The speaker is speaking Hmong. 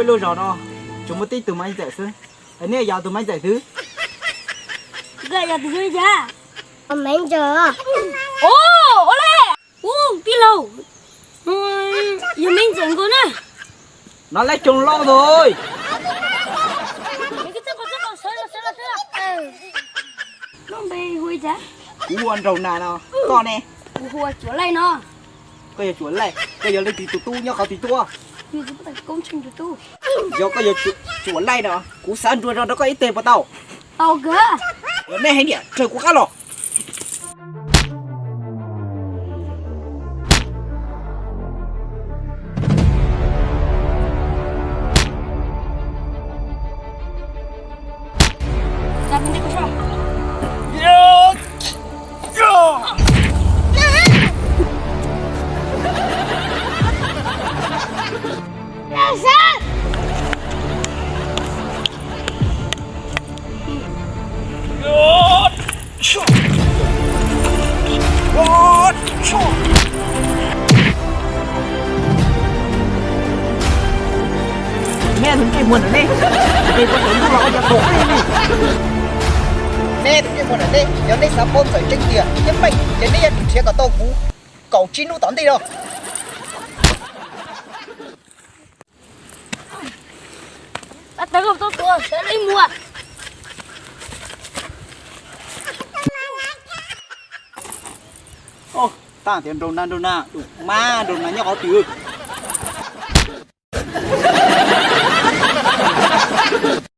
Lub zos no tsuas muaj tib tug Maiv Ntxawm xwb. Es neb yog tus Maiv Ntxawm twg? Nkawd yog tus Maiv Ntxawm. Maiv Ntxawm. Ua le, ua tij laug, yog Maiv Ntxawm nkaus na. Nov lab coog loj ntag. Lub npe hu li cas? Kuv hu ua Nraug Nas no. Koj ne? Kuv hu ua Cuam Laij no. Koj yog Cuam Laij, koj yog leej twg tus tub nyob qhov twg tuaj? Yog koj yog Cuam Laij no, kuv xav nrug nrog rau koj ib teg puas tau? Tau kawg. Yog nej hais tias raws kuv qab los. Neb tus ntsej muag ntawm neb, neb tus ntsej muag ntawm neb, neb tus ntsej muag ntawm neb, yog neb xav paub txawm tseeb tiag thiab meej ces neb yuav tsum nrhiav kom tau kuv kaum tsib hnub tom ntej no. Tab tias Nraug Nas, Nraug Nas, tus mab Nraug Nas nyob qhov twg?